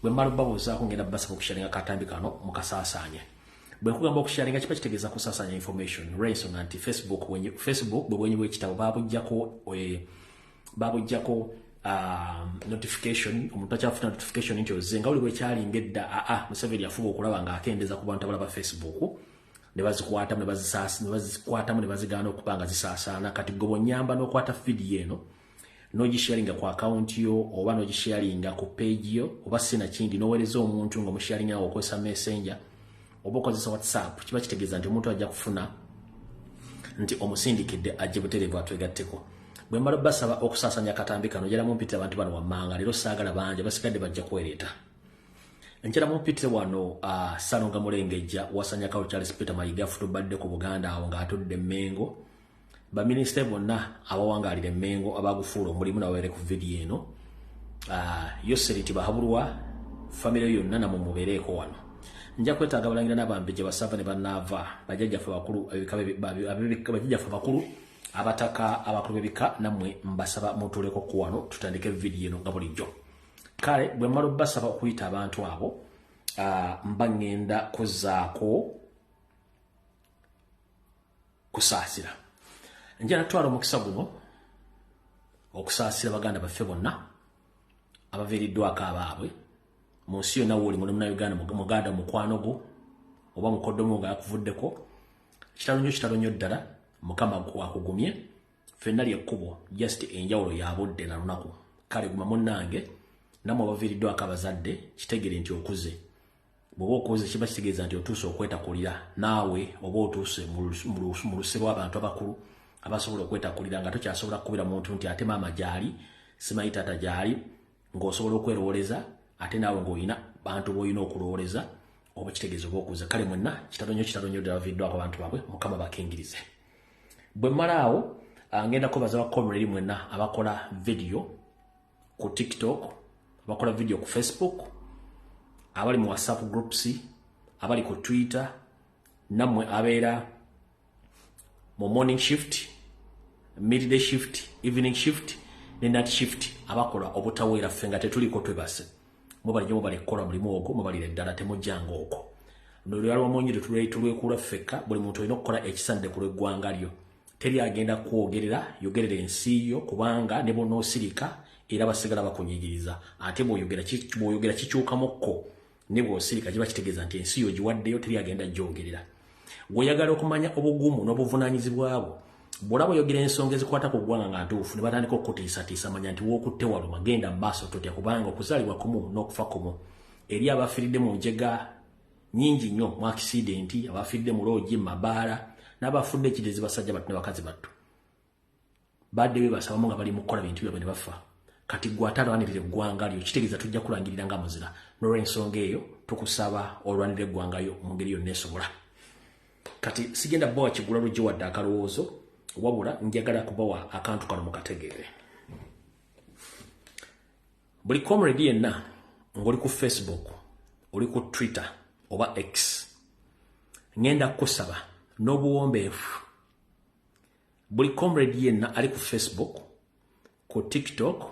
Bwe mmala obabuuzaako, ngenda basaba okusharinga katambi kano mukasaasaanye. Bwe nkugamba okusharinga, kiba kitegeeza kusaasaanya information, olw'ensonga nti Facebook bwe bwenyi bw'ekitabo babuggyako notification. Omuntu akyafuna notification nti ozze nga buli bwekyalinga edda. Aa, Museveni yafuba okulaba ng'akendeeza ku bantu abalaba Facebook, ne bazikwatamu, ne bazikwatamu, ne bazigaana okuba nga zisaasaana. Kati gwe bw'onyamba n'okwata vidiyo eno n'ogisharinga ku akawunti yo oba n'ogisharinga ku page yo oba sina kindi n'oweereza omuntu ng'omusharinga nga okozesa Messenger oba okozesa WhatsApp, kiba kitegeeza nti omuntu ajja kufuna nti omusindikidde, ajje butereevu atwegatteko. Bwe mmala basaba okusaasanya akatambi kano, njala mumpitire abantu bano wammanga. Leero saagala bangi, abasigadde bajja kwereeta. Njala mumpitire wano Salonga Mulengejja Wasanyakawo Charles Peter Mayiga, futubadde ku Buganda awo ng'atudde Mmengo. Baminisita bonna abawangaalira Emmengo abagufuula omulimu nababeere ku vidiyo eno. Yoseri Tibahabulwa, famire yonna namwe mubeereeko wano. Nja kwetaaga balangira n'abambejja basava ne bannaava, bajjajjaffe bakulu, bajjajjaffe bakulu, abataka, abakulu b'ebika, nammwe mbasaba mutuuleko ku wano tutandike vidiyo eno nga bulijjo. Kale bwe mmala obbasaba okuyita abantu abo, mba ŋŋenda kuzaako kusaasira. Njala twala omukisa guno okusaasira baganda baffe bonna abaviiriddwako abaabwe mu nsi yonna. Wooli ng'oli Munnayuganda, muganda, mukwano gwo oba mukoddomu nga yakuvuddeko, kitalo nnyo, kitalo nnyo ddala. Mukama akugumye. Ffenna lyekkubo, just enjawulo ya budde na lunaku. Kale guma munnange. Nammwe abaviiriddwako abazadde, kitegere nti okuze. Bw'oba okuze, kiba kitegeeza nti otuuse okwetakulira naawe, oba otuuse mu luse lw'abantu abakulu abasobola okwetakulira, nga tokyasobola kukubira muntu nti ate maama gyali, simanyi taata gyali, ng'osobola okwerowoleza, ate naawe ng'olina bantu b'olina okulowooleza, oba kitegeeza oba okuze. Kale mwenna kitalo nnyo, kitalo nnyo ddala baviiriddwako abantu baabwe. Mukama bakingirize. Bwe mmala awo, ngenda kwebaza ba comrade mwenna abakola video ku TikTok, abakola video ku Facebook, abali mu WhatsApp groups, abali ku Twitter, nammwe abeera mu morning shift, midday shift, evening shift ne night shift, abakola obutaweera ffe nga tetuliko twebase. Mubali nyo, mubali kukola mulimu ogwo, mubalire ddala, temujjanga okwo. Nolwalwamunyi tulwekuula ffekka. Buli muntu olina okukola ekisanidde ku lw'eggwanga lyo. Teri agenda kwogerera, yogerera ensi yo, kubanga ne bw'onoosirika era basigala bakunyigiriza. Ate bw'oyogera kikyukamukko, ne bw'osirika kiba kitegeeza nti ensi yo giwaddeyo, teri agenda gyogerera. Bw'oyagala okumanya obugumu n'obuvunaanyizibwa bwo, bw'olaba oyogera ensonga ezikwata ku ggwanga nga ntuufu ne batandika okukutiisatiisa, manya nti wookutte waluma. Genda mu maaso, totya, kubanga okuzaalibwa kumu n'okufa kumu. Eri abafiiridde mu njega nyingi nnyo, mu accident, abafiiridde mu loogi, mu mabaala, n'abafudde ekidezi, basajja battu ne bakazi battu badde bebasabamu nga bali mu kukola bintu byabwe ne bafa. Kati gwe ate alwanirira eggwanga lyo, kitegeeza tujja kulangirira nga muzira. N'olwensonga eyo, tukusaba olwanirira eggwanga lyo mu ngeri yonna esobola. Kati sigenda bawa kigula luggi wadde akalowoozo, wabula njagala kubawa akantu kano mukategeere. Buli comrade yenna ng'oli ku Facebook, oli ku Twitter oba X, ŋŋenda kukusaba n'obuwombeefu. Buli comrade yenna ali ku Facebook, ku TikTok,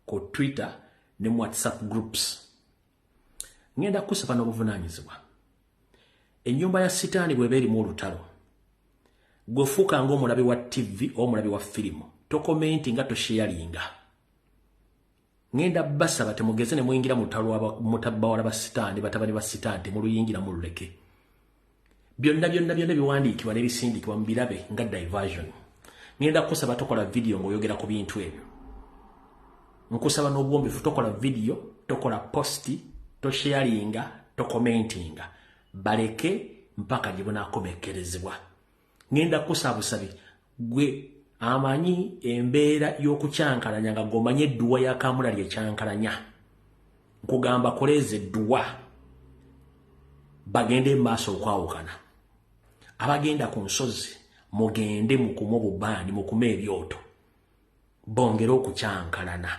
ku Twitter ne mu WhatsApp groups, ŋŋenda kukusaba n'obuvunaanyizibwa. Ennyumba ya Sitaani bw'eba erimu olutalo, gwe fuuka ng'omulabi wa TV oba omulabi wa firimu, tokomenti nga tosheyalinga. Ŋŋenda basaba temugeze ne muyingira mu lutalo lwa bawala ba Sitaani, batabani ba Sitaani, temuluyingira, mululeke. Byonna byonna byonna biwandiikibwa n'ebisindikibwa mubirabe nga diversion. Ŋŋenda kukusaba tokola vidiyo ng'oyogera ku bintu ebyo. Nkusaba n'obuwombeefu, tokola vidiyo, tokola post, tosharinga, tokomentinga, baleke mpaka gye bunaakomekkerezebwa. Ŋŋenda kukusaba busabi, gwe amanyi embeera y'okukyankalanya, nga gweomanyi edduwa ya kamulali ekyankalanya, nkugamba koleeza edduwa bagende maaso okwawukana. Abagenda ku nsozi, mugende mukume obubaani, mukume ebyoto, bongere okukyankalana.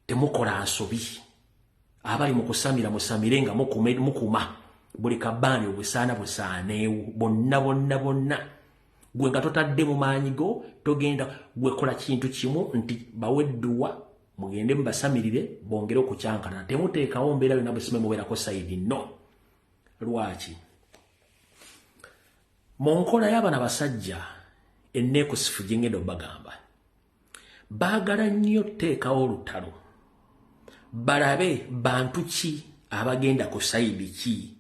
Temukola nsobi. Abali mu kusamira, musamire nga mukuma buli kabaani, obusaana busaaneewo bonna bonna bonna. Gwe nga totadde mu maanyi go, togenda. Gwe kola kintu kimu nti bawe edduwa. Mugende mubasamirire bongere okukyankana. Temuteekawo mbeera yonna bwe simanyi mubeerako side no. Lwaki? Mu nkola y'abana basajja enneekusifu gye ngenda obbagamba, baagala nnyo tteekawo olutalo balabe bantu ki abagenda ku side ki.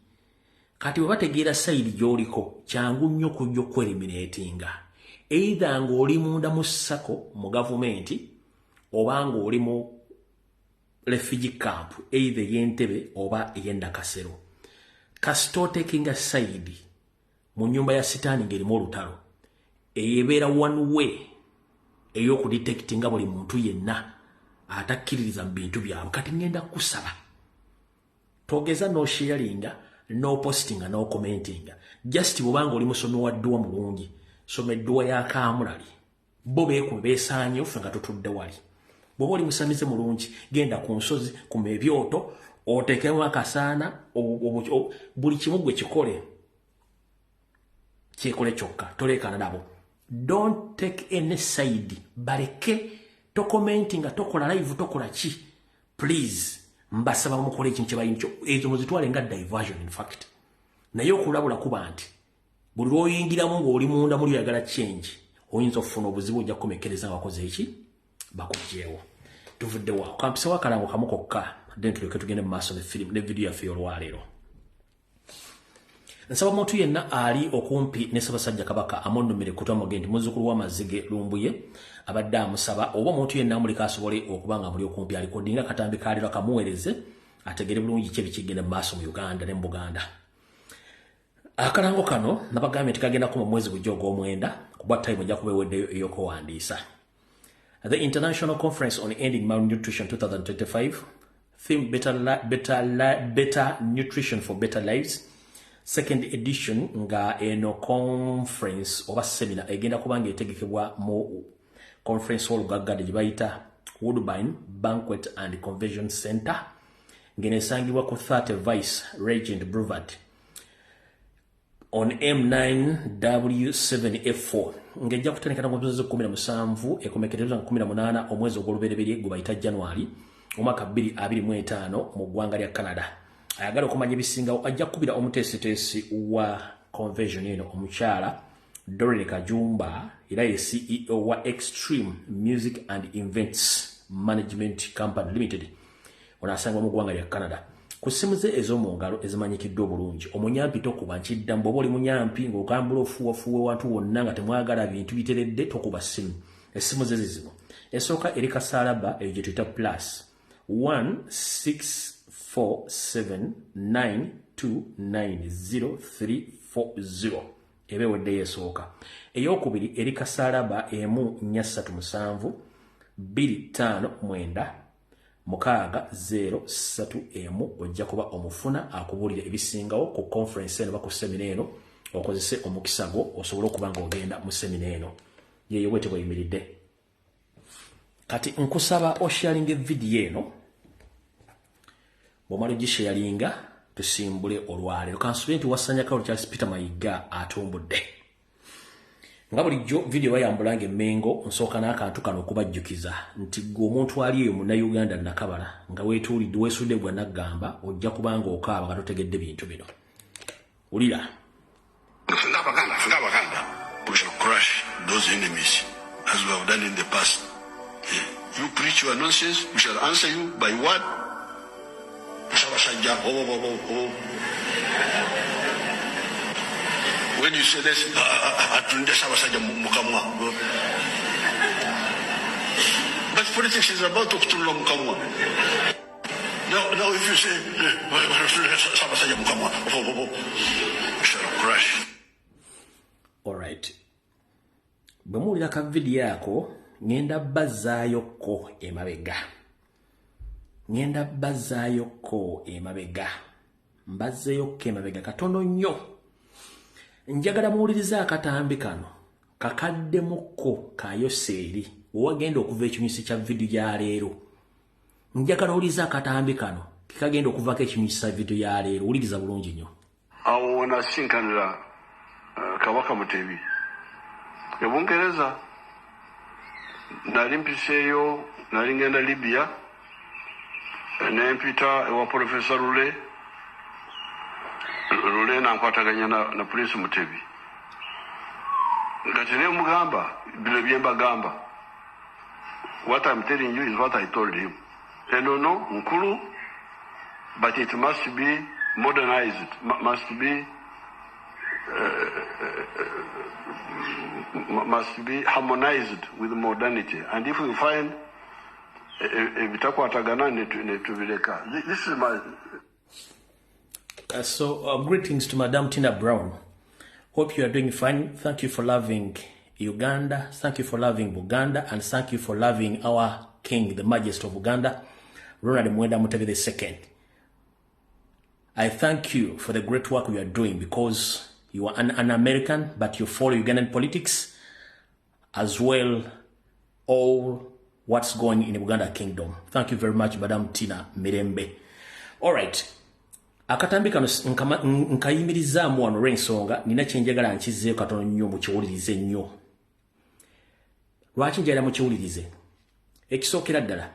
Kati bwe bategeera side gy'oliko, kyangu nnyo kujja okweliminatinga, either ng'oli munda mu SACCO mu gavumenti oba ng'oli mu refugee camp, either ey'Entebe oba ey'e Nakasero. Kasita otakinga side mu nnyumba ya sitaani ng'erimu olutalo, eyo ebeera one way ey'okudetectinga buli muntu yenna atakkiririza mu bintu byabwe. Kati ngenda kusaba togeza n'osharinga, n'opostinga, n'ocommentinga. Just bw'obanga oli musomi wa dduwa mulungi, soma edduwa ya kaamulali, bo beekube beesaanyewo, ffe nga tutudde wali. Bw'oba oli musamize mulungi, genda ku nsozi, kuma ebyoto, oteekemu akasaana, buli kimu gwe kikole kyekole kyokka, toleekaana nabo. Don't take any side, baleke. Tocommentinga, tokola live, tokola ki. Please, mbasaba mukole ekintu kyebayina, ezo muzitwale nga diversion in fact. Naye okulabula kuba nti buli lw'oyingiramu ng'oli munda muli oyagala change, oyinza okufuna obuzibu, ojja kukomekkereza nga wakoze eki bakuggyewo. Tuvudde waawo, kampisewo akalango kamu kokka, then tuleke tugende mu maaso ne vidiyo yaffe y'olwaleero. Nsaba omuntu yenna ali okumpi ne Ssaabasajja Kabaka amunnumire kutwa muge nti muzzukulu w'Amazige Lumbuye abadde amusaba, oba omuntu yenna amuliko asobole okuba nga muli okumpi alikodinga akatambi kaaliro akamuweereze ategere bulungi ki ebikigenda mu maaso mu Uganda ne mu Buganda. Akalango kano nabagambye nti kagenda kuma mwezi gujja ogw'omwenda, kuba time ejja kuba eweddeyo ey'okuwandiisa. The International Conference on Ending Malnutrition 2025, theme better Nutrition for Better Lives, second edition, nga eno conference oba seminar egenda kuba nga etegekebwa mu conference hall gaggade gye bayita Woodbine Banquet and Convention Center, ng'eno esangibwa ku 30 Vice Regent Boulevard on M9W7F4, ng'ejja kutandika na mwezi 17 ekomekereza 18 omwezi ogw'olubereberye gwe bayita January omwaka 2025 mu ggwanga lya Canada. Ayagala okumanya ebisingawo ajja kukubira omuteesiteesi wa convention eno, omukyala Doreen Kajumba, era ye CEO wa Extreme Music and Events Management Company Limited. Ono asangibwa mu ggwanga lya Canada, ku ssimu ze ez'omu ngalo ezimanyikiddwa obulungi. Omunyampi tokuba, nkiddamu, bw'oba oli munyampi ng'ogambula ofuuwafuuwa ewantu wonna nga temwagala bintu biteredde, tokuba ssimu. Essimu ze zizino: esooka eri kasaalaba eyo gye tuyita plus 16479290340, eba eweddeyo esooka. Eyokubiri eri kasaalaba 1437 259 6031. Ojja kuba omufuna akubuulira ebisingawo ku conference eno, ku seminar eno, okozese omukisa gwo osobole okuba nga ogenda mu seminar eno. Yeyo bwete bweyimiridde. Kati nkusaba osharinga evidiyo eno. Bw'omala ogisharinga, tusimbule olwaleero. Kansubire nti wasanyako Charles Peter Mayiga atumbudde nga bulijjo vidiyo bayambulanga emmengo. Nsooka n'akantu kano okubajjukiza nti gwe omuntu ali eyo Munnayuganda nakabala nga weetuulidde weesudde gwa naggamba, ojja kubanga okaaba nga totegedde bintu bino. Wulira. Ng'Abaganda, we shall crush those enemies as we have done in the past. You preach your nonsense, we shall answer you by what? Ssaabasajja, oh, oh, oh, oh. When you say this, atunde Ssaabasajja mu kamwa. But politics is about okutunula mu kamwa. Now if you say, Ssaabasajja mu kamwa, oh, oh, oh, we shall crush. Alright, bwe muwulira ka vidiyo ako, ŋŋenda bazzaayokko emabega, ŋŋenda bazzaayokko emabega, mbazzeeyokko emabega katono nnyo. Njagala muwulirize akatambi kano kakaddemukko kayoseeri wewagenda okuva ekinyusi kya vidiyo ya leero. Njagala owulirize akatambi kano kekagenda okuvaako ekinyusi kya vidiyo ya leero. Wuliriza bulungi nnyo. Awo wenasinkanira Kabaka Mutebi e Bungereza. Nali mpiseeyo, nali ngenda Libya, nempita ewa Profesa Lule. Lule nankwataganya na Prince Mutebi. Kati nemugamba bino byembagamba. What I'm telling you is what I told him. Enono nkulu, but it must be modernized, must be harmonized with modernity. And if we find ebitakwatagana netubireka. This is my So greetings to Madame Tina Brown. Hope you are doing fine. Thank you for loving Uganda. Thank you for loving Buganda. And thank you for loving our King, the Majesty of Uganda, Ronald Muwenda Mutebi II. I thank you for the great work you are doing because you are an American, but you follow Ugandan politics as well all what's going in Uganda Kingdom. Thank you very much, Madame Tina Mirembe. All right. Akatambi kano nkayimirizaamu wano olw'ensonga nina kyenjagala nkizzeeyo katono nnyo mukiwulirize nnyo. Lwaki njagala mukiwulirize? Ekisookera ddala,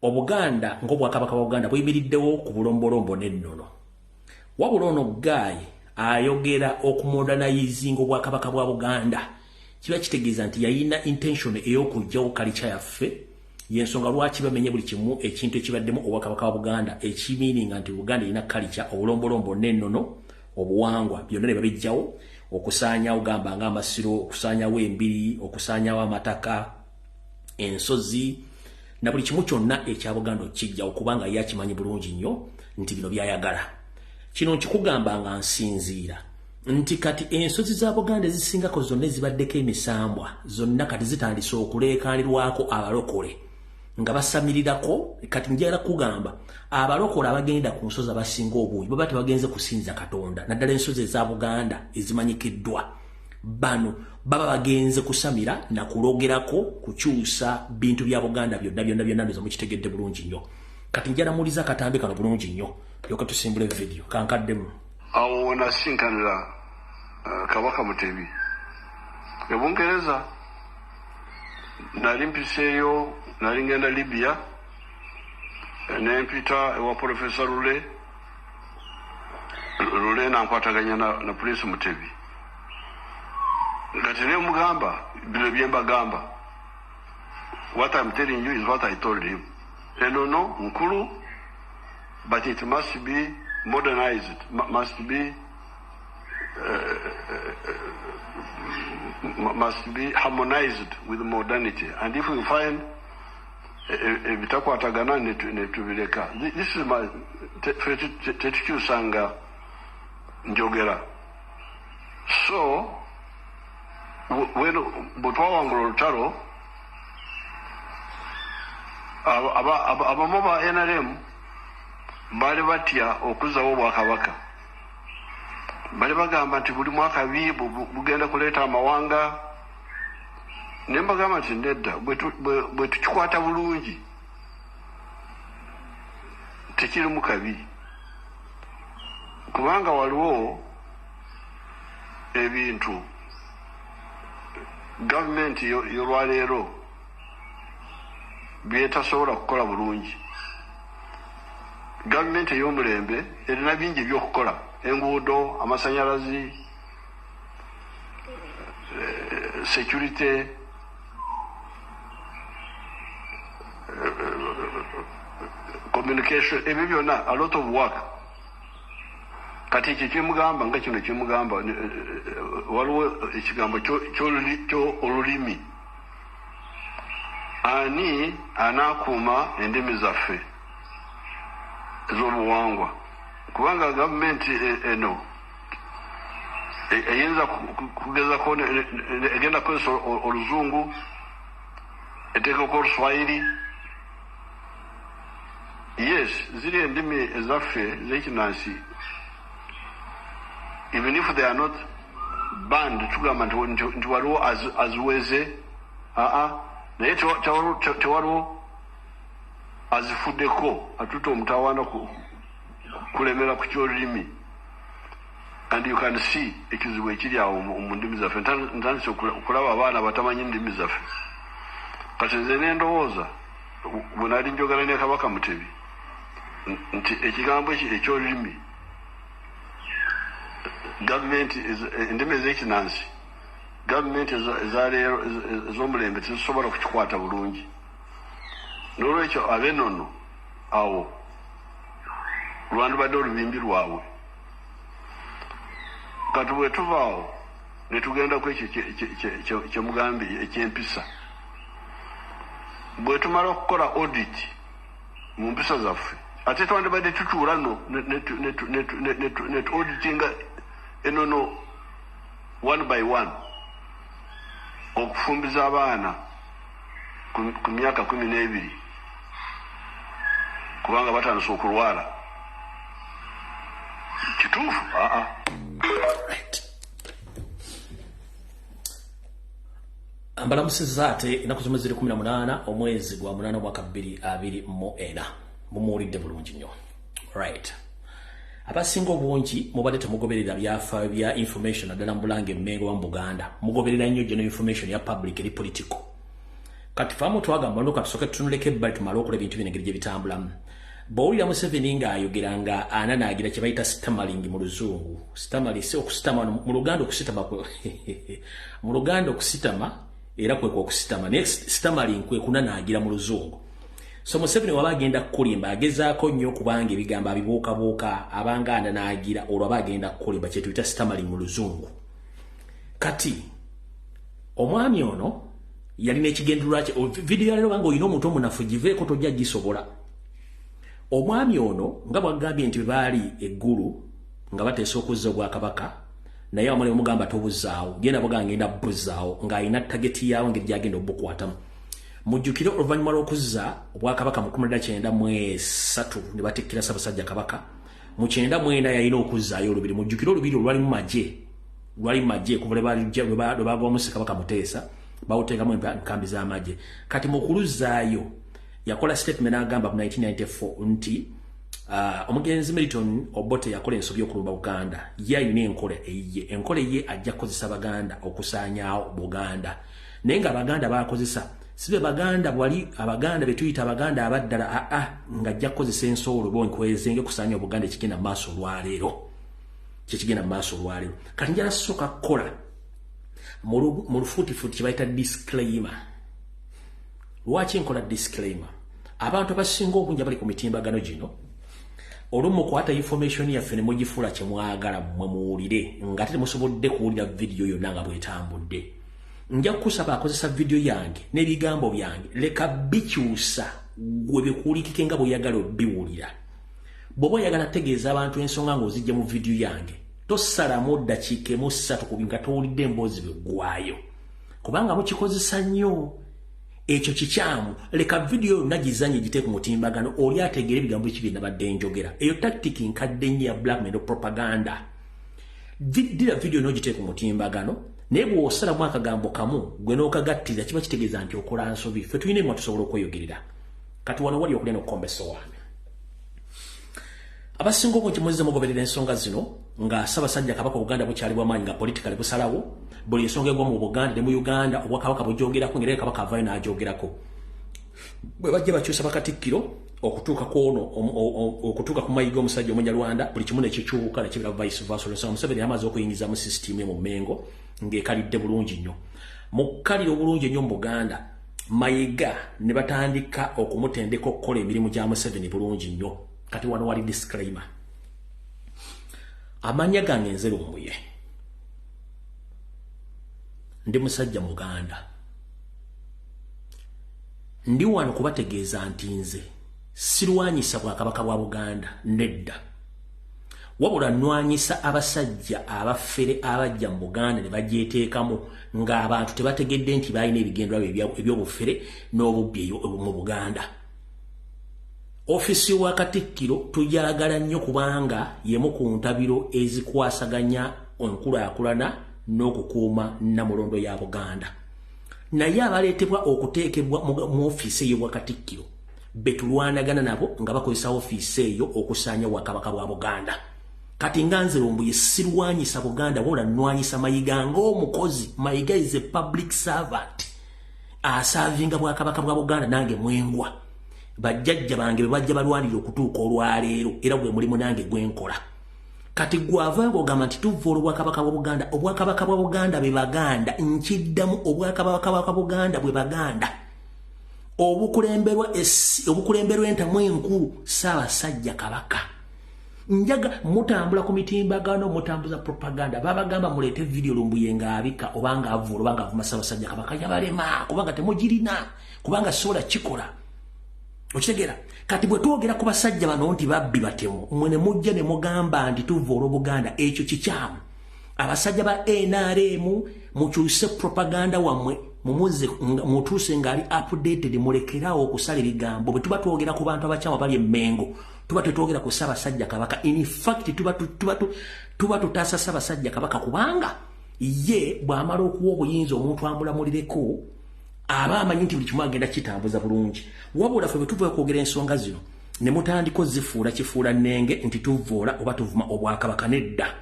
Obuganda ng'Obwakabaka bwa Buganda buyimiriddewo ku bulombolombo n'ennono. Wabula ono guy ayogera okumodernizinga Obwakabaka bwa Buganda, kiba kitegeeza nti yayina intention ey'okuggyawo culture yaffe. Yensonga lwaki bamenye buli kimu ekintu ekibaddemu Obwakabaka bwa Buganda, ekimeaninga nti Buganda erina culture, obulombolombo n'ennono, obuwangwa, byonna ne babijjawo, okusaanyawo gamba ng'amasiro, okusaanyawo embiri, okusaanyawo amataka, ensozi na buli kimu kyonna ekya Buganda okijjawo, kubanga ye akimanyi bulungi nnyo nti bino byayagala. Kino nkikugamba nga nsinziira nti kati ensozi za Buganda ezisingako zonna ezibaddeko emisambwa zonna kati zitandise okuleekaanirwako abalokole nga basamirirako. Kati njagala kugamba abalokole abagenda ku nsozi abasinga obungi baba tebagenze kusinza Katonda, naddala ensozi eza Buganda ezimanyikiddwa. Bano baba bagenze kusamira na kulogerako, kukyusa bintu bya Buganda byonna byonna byonna. Ndoza mukitegedde bulungi nnyo. Kati njala muliza akatambi kano bulungi nnyo, lyoka tusimbule vidiyo kankaddemu. Awo wenasinkanira Kabaka Mutebi e Bungereza. Nali mpiseeyo, nali ngenda Libya, nempita ewa Profesa Lule. Lule nankwataganya na Prince Mutebi. Kati nemugamba bino byembagamba. What I'm telling you is what I told him. Enono nkulu, but it must be modernized, must be harmonized with modernity. And if we find ebitakwatagana netubireka. This is my tetukyusanga njogera. So bwe twawangula olutalo, abamu ba NRM baali batya okuzzawo obwakabaka. Bali bagamba nti buli mwaka bi bugenda kuleeta amawanga. Naye mbagamba nti nedda, bwe tukikwata bulungi tekirimu kabi, kubanga waliwo ebintu gavumenti y'olwaleero byetasobola kukola bulungi. Gavumenti ey'omulembe erina bingi ebyokukola: enguudo, amasanyalazi, security, communication, ebyo byonna, a lot of work. Kati ekyo kyemugamba nga kino kyemugamba, waliwo ekigambo kyo olulimi. Ani anaakuuma endimi zaffe ez'obuwangwa? Kubanga gavumenti eno eyinza kugezako egenda kukozesa oluzungu, eteekako oluswayiri. Yes, ziri endimi ezaffe ez'ekinansi, even if they are not banned, tugamba nti waliwo aziweze aa, naye tewaliwo azifuddeko atutte omutawaana kulemera ku kyolulimi. And you can see ekizibu ekiri awo mu ndimi zaffe. Ntandise okulaba abaana batamanyi ndimi zaffe. Kati nze nendowooza bwe nali njogera ne Kabaka Mutebi nti ekigambo ekyo ekyolulimi gavumenti, endimi ez'ekinansi, gavumenti ezaleero ez'omulembe tezisobola kukikwata bulungi. N'olwekyo ab'ennono awo lwandibadde olubimbi lwabwe. Kati bwe tuva awo ne tugenda ku ekyo kyemugambye ekyempisa, bwe tumala okukola audit mu mpisa zaffe, ate twandibadde tutuula no ne auditinga enono one by one. Okufumbiza abaana ku myaka 12 kubanga batandise okulwala, kituufu? Aa. Right. Ambalamusizza ate ennaku zomwe ziri 18 omwezi gwa 8 omwaka 2024. Mumuwulidde bulungi nnyo. Right. Abasinga obungi mubadde temugoberera byafaayo bya information, naddala mu Bulange, Mmengo wa mu Buganda. Mugoberera nnyo general information ya public eri political. Kati faamu twagamba no katusooke tutunuleko ebbali, tumale okola ebintu bino engeri gye bitambulamu. Bw'owulira Museveni ng'ayogera nga ananaagira kye bayita stammering mu Luzungu. Stammering si okusitama mu Luganda, okusitama mu Luganda okusitama era kwe okusitama, naye stammering kwe kunanaagira mu Luzungu. So Museveni waba agenda kukulimba agezaako nnyo okubanga ebigambo abibuukabuuka, abanga ananaagira, olwo aba agenda kukulimba, kye tuyita stammering mu Luzungu. Kati omwami ono yalina ekigendererwa kye. Vidiyo ya leero, banga olina omuntu omunafu, giveeko, tojja gisobola. Omwami ono nga bwagambye nti baali eggulu nga bateesa okuzza obwakabaka, naye awamu ne bamugamba tobuzzaawo, genda boga ngenda buzzaawo, ng'alina target yaawo engeri gyagenda obukwatamu. Mujjukire oluvannyuma lw'okuzza obwakabaka mu 1993 ne batikkira Ssaabasajja Kabaka, mu 94 yalina okuzzaayo olubiri. Mujjukire olubiri olwali mu magye, lwali mu magye kuva lwe bagwamu Ssekabaka Muteesa, bawuteekamu enkambi z'amagye. Kati mu kuluzzaayo yakola statement n'agamba mu 1994 nti omugenzi Milton Obote yakola ensobi okulumba Buganda, ye alina enkola eyiye, enkola eye ajja kukozesa Baganda okusaanyaawo Buganda. Naye nga Abaganda bakozesa si be Baganda bwali Abaganda betuyita Abaganda abaddala, aa, ng'ajja kukozesa ensowolo bo nkwezenge kusaanya Obuganda. Ekigenda mu maaso olwaleero, kyekigenda mu maaso olwaleero. Kati njala sooka kukola mu lufuutifuuti kye bayita disclaimer. Lwaki nkola disclaimer? Abantu abasinga obungi abali ku mitimbagano gino, olumu mukwata information yaffe ne mugifuula kye mwagala mmwe muwulire, nga temusobodde kuwulira vidiyo yonna nga bwetambudde. Nja kukusaba akozesa vidiyo yange n'ebigambo byange, leka bikyusa gwe bikuwulikike nga bw'oyagala obiwulira. Bw'oba oyagala tegeeza abantu ensonga ng'ozijja mu vidiyo yange, tosalamu ddakiika emu ssatu ku nga towulidde emboozi bweggwayo, kubanga mukikozesa nnyo, ekyo kikyamu. Leka vidiyo yonna gizanye, gite ku mutimbagano, oli ategeera ebigambo biki bye nabadde njogera. Eyo tactic nkadde nnyo ya blackmail, propaganda. Dira vidiyo n'ogiteeka ku mutimbagano, naye bw'osalamu akagambo kamu gwe n'okagattira, kiba kitegeeza nti okola nsobi. Ffe tulina emwa tusobola okweyogerera. Kati wano wali okulya n'okukomba essowaani. Abasinga obungi muzze mugoberera ensonga zino nga Ssaabasajja Kabaka Buganda bukyali bwamaanyi, nga politically busalawo buli ensonga egwa mu Buganda ne mu Uganda, obwakabaka bugyogerako, ngeri Kabaka avaayo n'agyogerako. Bwe bajja bakyusa bakatikkiro okutuuka ku ono, okutuuka ku Mayiga omusajja Omunyarwanda, buli kimu nekikyuka nekibira vice versa. Olwensonga Museveni yamaze okuyingiza mu sisitimu mu Mmengo ng'ekalidde bulungi nnyo. Mu kkalira obulungi ennyo mu Buganda, Mayiga ne batandika okumutendeka okukola emirimu gya Museveni bulungi nnyo. Kati wano wali disclaimer. Amannya gange nze Lumbuye, ndi musajja Muganda. Ndi wano kubategeeza nti nze sirwanyisa bwakabaka bwa Buganda, nedda, wabula nnwanyisa abasajja abafere abajja mu Buganda ne bagyeteekamu ng'abantu tebategedde nti balina ebigendwa ebyobufere n'obubbi mu Buganda. Ofiisi wa Katikkiro tujagala nnyo, kubanga yemu ku ntabiro ezikwasaganya enkulaakulana n'okukuuma Nnamulondo ya Buganda. Naye abaleetebwa okuteekebwa mu ofiisi eyo bwa Katikkiro betulwanagana nabo nga bakozesa ofiisi eyo okusaanya Bwakabaka bwa Buganda. Kati nga nze Lumbuye sirwanyisa Buganda, wabula nnwanyisa Mayiga ng'omukozi. Mayiga is a public servant. Asavinga bwakabaka bwa Buganda nange mwengwa. Bajjajja bange be bajja balwanirira okutuuka olwaleero, era gwe mulimu nange gwenkola. Kati gwava ng'ogamba nti tuvvoola obwakabaka bwa Buganda, obwakabaka bwa Buganda be Baganda, nkiddamu obwakabaka bwa Buganda bwe Baganda. Obukulemberwa entamu enkulu Ssaabasajja Kabaka. Njaga mutambula ku mitimbagano, mutambuza propaganda. Babagamba muleete vidiyo Lumbuye ng'abika obanga avvoola obanga avuma Ssaabasajja Kabaka, yabalema kubanga temugirina, kubanga sobola kikola. Okitegeera? Kati bwe twogera ku basajja bano nti babbi batemu, mmwe ne mujja ne mugamba nti tuvvoola Obuganda, ekyo kikyamu. Abasajja ba NRM mukyuse propaganda wammwe, mumuze mutuuse ng'ali updated, mulekeraawo okusala ebigambo. Bwe tuba twogera ku bantu abakyamu abali e Mmengo, tuba tetwogera ku Ssaabasajja Kabaka. In fact, tuba tutaasa Ssaabasajja Kabaka, kubanga ye bw'amala okuwa obuyinza omuntu amulamulireko, aba amanyi nti buli kimu agenda kitambuza bulungi. Wabula ffe bwe tuva okwogera ensonga zino ne mutandika ozifuula kifuula nnenge nti tuvvoola oba tuvuma obwakabaka, nedda.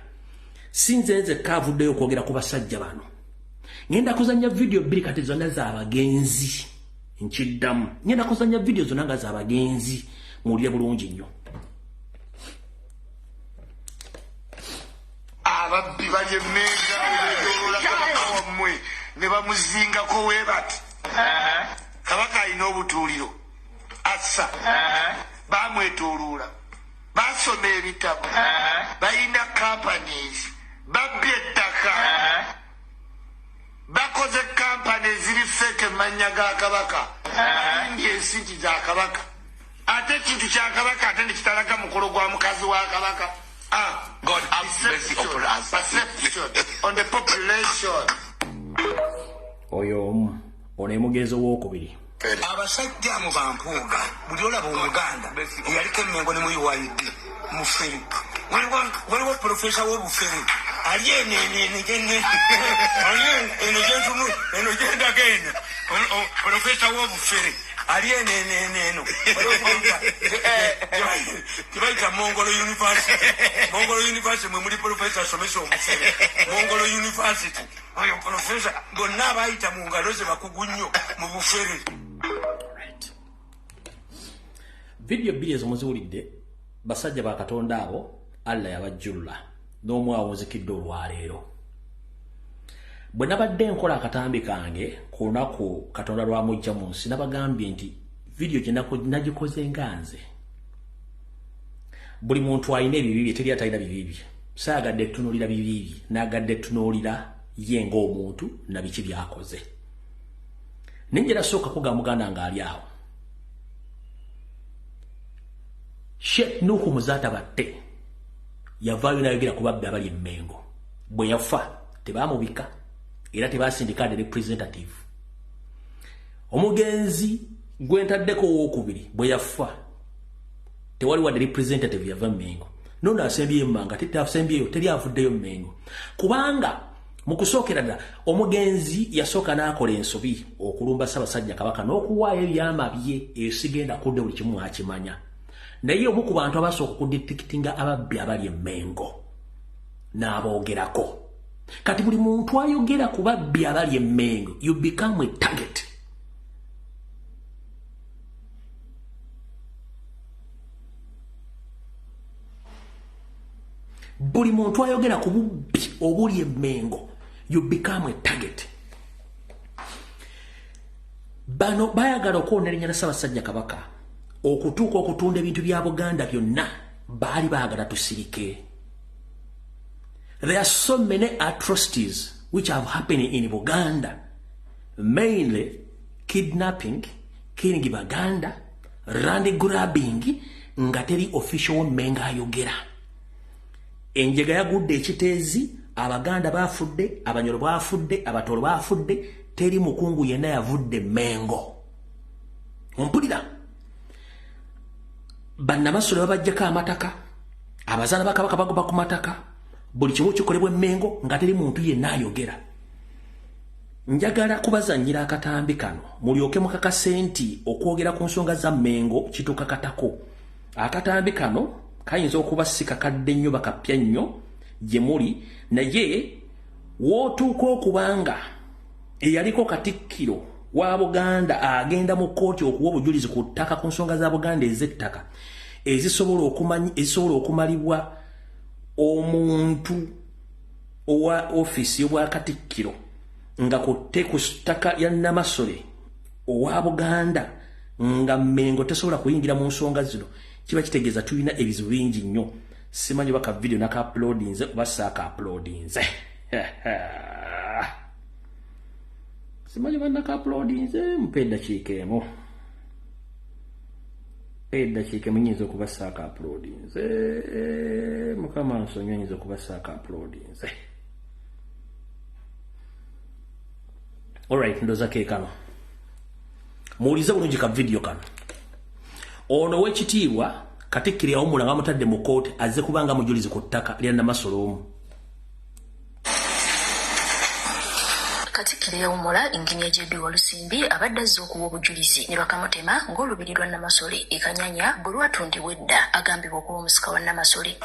Si nze nzekka avuddeyo okwogera ku basajja bano. Ngenda kuzannya vidiyo bbiri kati zonna z'abagenzi, nkiddamu, ngenda kuzannya vidiyo zonna nga z'abagenzi, muwulire bulungi nnyo. Ababbi bali emmenga betoloola kabaka wammwe ne bamuzingako we bati. Kabaka alina obutuuliro assa, bamwetooloola, basoma ebitabo, balina companies, babbye ettaka, bakoze kampani eziri fake emannya ga kabaka, balimbye ensinki za kabaka, ate ekintu kya kabaka ate nekitalaga mukolo gwa mukazi wa kabaka. Ah, God have mercy upon us. Perception on the population. Oyo omu, ono emugenzi owokubiri. Abasajja mu bampuuga, buli olaba omuganda eyaliko emmengo ne mu UYD mufere. Waliwo profesa w'obufere ali eno eno eno gyenne ali eno gyentumu eno gyendaga eno, profesa w'obufere ali eno eno eno eno gyebayita Mongolo University. Mongolo University mwe muli profesa asomesa obufere. Mongolo University, oyo profesa bonna abayita mu ngalo ze bakugu nnyo mu bufere. Vidiyo bbiri ezo muziwulidde, basajja ba Katonda abo Allah yabajjulula n'omu awunzikidde olwaleero. Bwe nabadde nkola akatambi kange ku lunaku Katonda lwamujja mu nsi, nabagambye nti vidiyo gye nagikoze nga nze. Buli muntu alina ebibi bye, teri atalina bibi bye. Saagadde tunuulira bibi bye, naagadde tunuulira ye ng'omuntu na biki by'akoze. Naye njala sooka kugamba muganda ng'ali awo. Sheikh Nuhu Muzaata Batte yavaayo n'ayogera ku babbi abali e Mmengo. Bwe yafa tebaamubika era tebasindika the representative. Omugenzi gwe ntaddeko owookubiri bwe yafa tewali wadde representative yava Mmengo. Nono asembyeyo mmanga asembyeyo teri avuddeyo Mmengo. Kubanga mu kusookera ddala omugenzi yasooka n'akola ensobi okulumba Ssaabasajja Kabaka n'okuwaayo ebyama bye, eyo sigenda kudde, buli kimu akimanya. Naye omu ku bantu abasooka okudetectinga ababbi abali e Mmengo n'aboogerako. Kati buli muntu ayogera ku babbi abali e Mmengo, you become a target. Buli muntu ayogera ku bubbi obuli e Mmengo, you become a target. Bano bayagala okwona erinnya lya Ssaabasajja Kabaka okutuuka okutunda ebintu bya Buganda byonna, baali baagala tusirike. There are so many atrocities which have happened in Buganda, mainly kidnapping, killing Baganda, land grabbing, nga teri official Mmengo ayogera. Enjega yagudde ekiteezi, Abaganda bafudde, Abanyoro bafudde, Abatoro bafudde, teri mukungu yenna yavudde Mmengo. Ompulira? Bannamasole babajjako amataka, abazaana ba Kabaka bagoba ku mataka, buli kimu kikolebwa Emmengo nga teri muntu yenna ayogera. Njagala kubazannyira akatambi kano mulyoke mukakase nti okwogera ku nsonga za Mmengo kitukakatako. Akatambi kano kayinza okuba si kakadde nnyo, bakapya nnyo gye muli, naye wootuuka okubanga eyaliko katikkiro wa Buganda agenda mu kkooti okuwa obujulizi ku ttaka ku nsonga za Buganda ez'ettaka ezisobola okumalibwa omuntu owa ofiisi y'obwakatikkiro nga ku ttaka lya Namasole owa Buganda nga Mmengo tesobola kuyingira mu nsonga zino, kiba kitegeeza tulina ebizibu bingi nnyo. Simanyi oba ka video naka uploadinze oba saaka uploadinze. Simanyi oba naka uploadinze, mpe eddakiika emu. Eddakiika emu nnyinza okuba saaka uploadinze. Mukama nsonyiwe, nnyinza okuba saaka uploadinze. Alright, ndoza ke kano. Muwulize bulungi ka video kano. Ono ow'ekitiibwa Katikkiro yawummula nga bamutadde mu kkooti azze kubanga mujulizi ku ttaka lya Namasole omu. Katikkiro eyawummula Engineer JB Walusimbi abadde azze okuwa obujulizi ne bakamutema ng'olubiri lwa Namasole e Kanyanya bwe lwatundibwa edda agambibwa okuba omusika wa Namasole.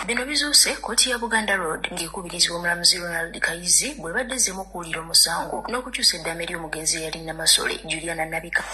Bino bizuuse kkooti ya Buganda Road ng'ekubirizibwa omulamuzi Ronald Kayizi bw'ebadde ezzeemu okuwulira omusango n'okukyusa eddaame ly'omugenzi eyali Namasole Juliana Nabika.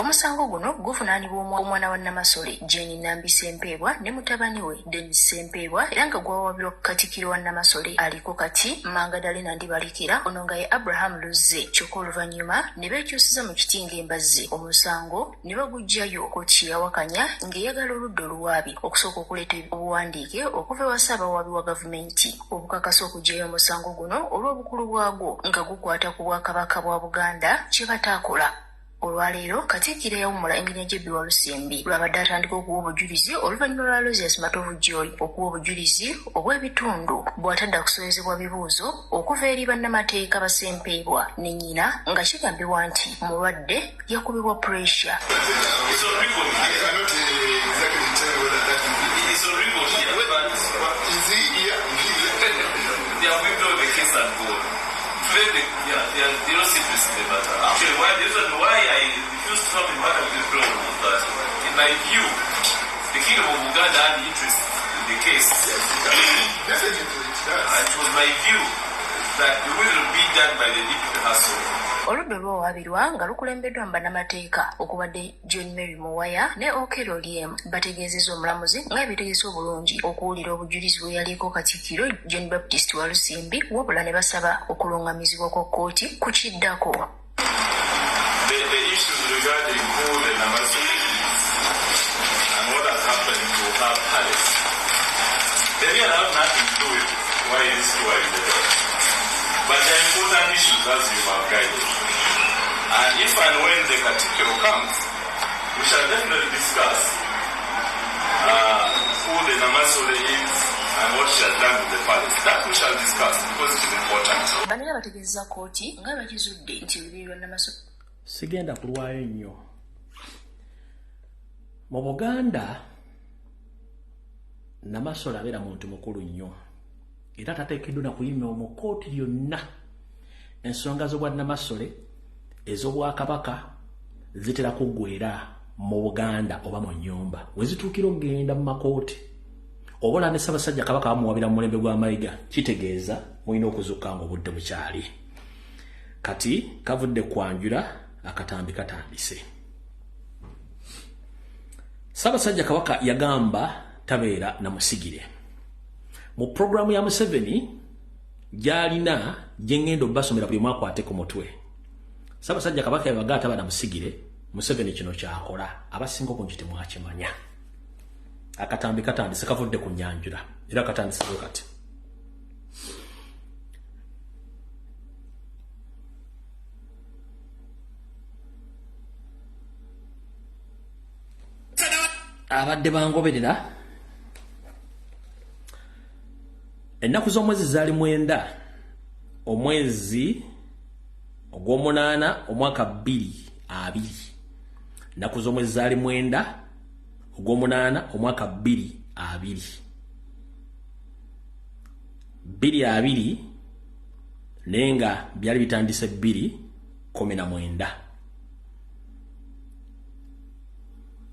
Omusango guno guvunaanibwa omwana wa Namasole Jane Nambi Ssempeebwa ne mutabani we Denis Ssempeebwa era nga gwawaabirwa Katikkiro wa Namasole aliko kati Mangadalena Ndibalekera ono nga ye Abraham Luzze kyokka oluvannyuma ne beekyusiza mu kiti ng'embazzi omusango ne baguggyayo. Kkooti yawakanya ng'eyagala oludda oluwaabi okusooka okuleeta obuwandiike okuva ewa Ssaabawaabi wa gavumenti obukakasa okuggyayo omusango guno olw'obukulu bwagwo nga gukwata ku Bwakabaka bwa Buganda kye bataakola. Olwaleero Katikkiro eyawummula Engineer JB Walusimbi lw'abadde atandika okuwa obujulizi oluvannyuma lwa Aloysius Matovu Joy okuwa obujulizi obw'ebitundu bw'atadda kusowezebwa bibuuzo okuva eri bannamateeka ba Ssempeebwa ne nnyina nga kigambibwa nti mulwadde yakubibwa pressure. Actually, the reason why I refused to come in matter with this problem was that, in my view, the Kingdom of Uganda had interest in the case. Yes, definitely it does. And it was my view that the will be done by the deputy herself. Oludda olwawaabirwa nga lukulembeddwa mu bannamateeka okubadde John Mary Muwaya ne Okello Oryem bategeezezza omulamuzi nga beetegese obulungi okuwulira obujulizi bwe yaliko Katikkiro John Baptist Walusimbi wabula ne basaba okulungamizibwa kwa kkooti ku kiddako. The issues regarding who the Namasole is and what has happened to her palace, they really have nothing to do with why these two are in the court. But they are important issues as you have guided. And if and when the Katikkiro comes, we shall definitely discuss who the Namasole is and what she has done with the palace. That we shall discuss because it is important. Bano era bategeezezza kkooti nga bakizudde nti olubiri lwa Namasole. Sigenda kulwayo nnyo. Mu Buganda, Namasole abeera muntu mukulu nnyo. Era tateekeddwa na kuyima mu kkooti yonna. Ensonga z'obwa Namasole ez'obwakabaka zitera kuggwera mu Buganda oba mu nnyumba. We zituukira okugenda mu makooti, oba ne Ssaabasajja Kabaka bamuwabira mu mulembe gwa Mayiga, kitegeeza mulina okuzukka ng'obudde bukyali. Kati kavudde kwanjula, akatambi katandise. Ssaabasajja Kabaka yagamba tabeera na musigire. Mu pulogulaamu ya Museveni gy'alina gye ŋŋenda obbasomera buli omu akwate ku mutwe. Ssaabasajja Kabaka yabaga ataba na musigire, Museveni kino ky'akola abasinga obungi temwakimanya. Akatambi katandise kavudde ku nnyanjula era katandise bwe kati. Abadde bangoberera ennaku z'omwezi zaali 9 omwezi ogw'omunaana omwaka 2020. Ennaku z'omwezi zaali 9 ogw'omunaana omwaka 2020. 2020 naye nga byali bitandise 2019.